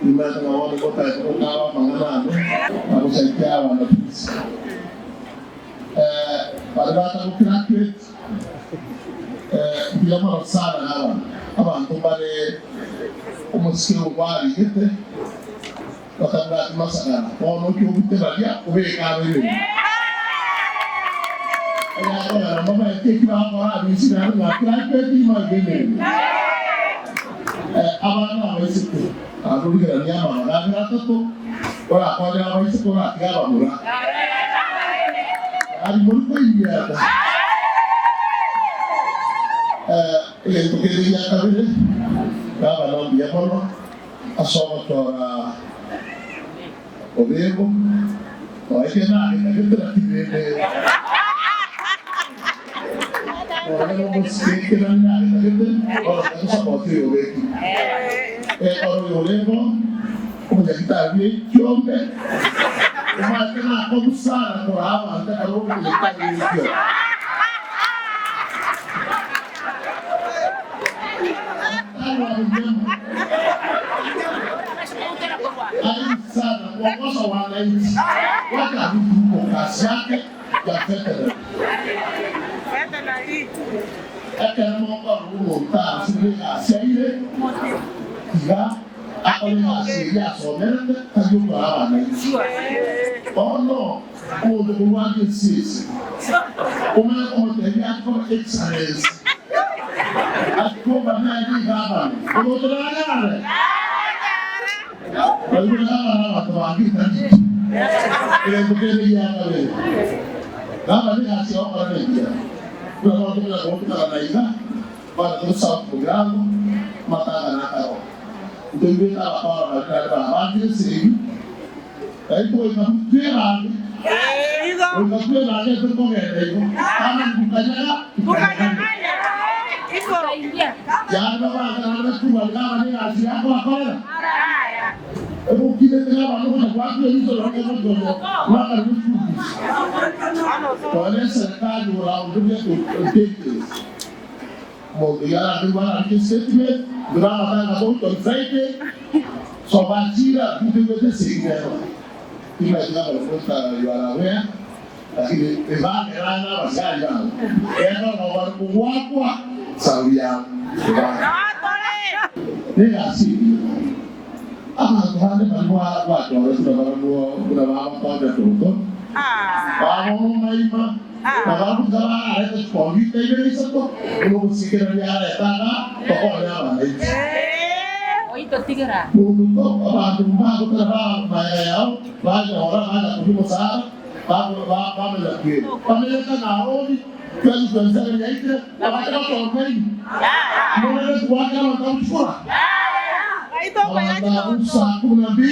Nimanyete ng'a bono ngotaete gotaba amang'ana ane na gosaikia abanafunsi. Eh, baria batagograduate, eh, mbuya mono sana gabana. Abanto mbare omosike oyo barigete batabwati masakara. Bono okia obute baria obeke abe igoro. Eyakogera mbamaeti eki bakora abisi naende ng'a graduate imanyete emeremo. Eh, abana abaiseke aborigerania amang'ana abere atato, orakwanere abaiseke oratige abamura. Yaani mori koinyerwa. Eh, egento kende gia kabere, gavana mbuya mono ase ogochora Obengo, nonya ekero nagetagete lakini rende nonya nomosike ekero nagetagete bono tagosapoti oyo obekire. Ekero oyo orenge omonyagitari bwe ekiombe, omanyete nakong'u sana koraa abanto ekero ore omonyagitari bwe ekiombe. Daktari wa wanyama karibu sana kuongoza wananchi wacha arudi huko kazi yake ya veterinary. Ekero mokora omonto asire egasi aire, tiga akore egasi eria asomerete tari okora abananchi. Bono omonto korwa esese omanye komotebia akore excellency akomba naye rigavana omonto nanyare? Naigure gavana abanto bange tari egento kende gia kabere. Gavana egasi yao kora nengiya. Buna bono tokonya gotukana na iga, bana tore South Mugirango, amatanga nakaro. Ntoigwete abakora baria naende babangire esegi, Lakini goika twebange, goika twebange tore kogenda igo, kama nikukanyaga tukanyagane. Yaani babange naende bakurwa gavana egasi yakobakorera. Egokirete gavana ogocha goaka eriso nonye gochia goaka school fees. Nonya eserikali oraonchoria details. Omonto oyio arangerigwe arandike estatement, ndore amatanga goika on Friday, soba achire abuterwete esegi nero. Timanyeti ng'a barobwo you are aware, lakini ebange naye na abasigari bago, genda ororo bare kogoakwa sauri yabo, ebange. Negasi engiya. Abanto bande baria gwachoretwe nabarabwo buna bagotonya toto, bagomaima, na barabwo tiga bararete chikompiuta ibere isato, buna ogosikerania arete iga tokonye abanainchi. Munto to abanto mbagotara ba magega yao, banyora bacha koria omosara, bamenya kweri. Bamenyete Naomi, 2027 yaikire, nabache gotomeini. Morere tibwakera abanto abwo chikura? Abanto abwo saa kumi na mbili.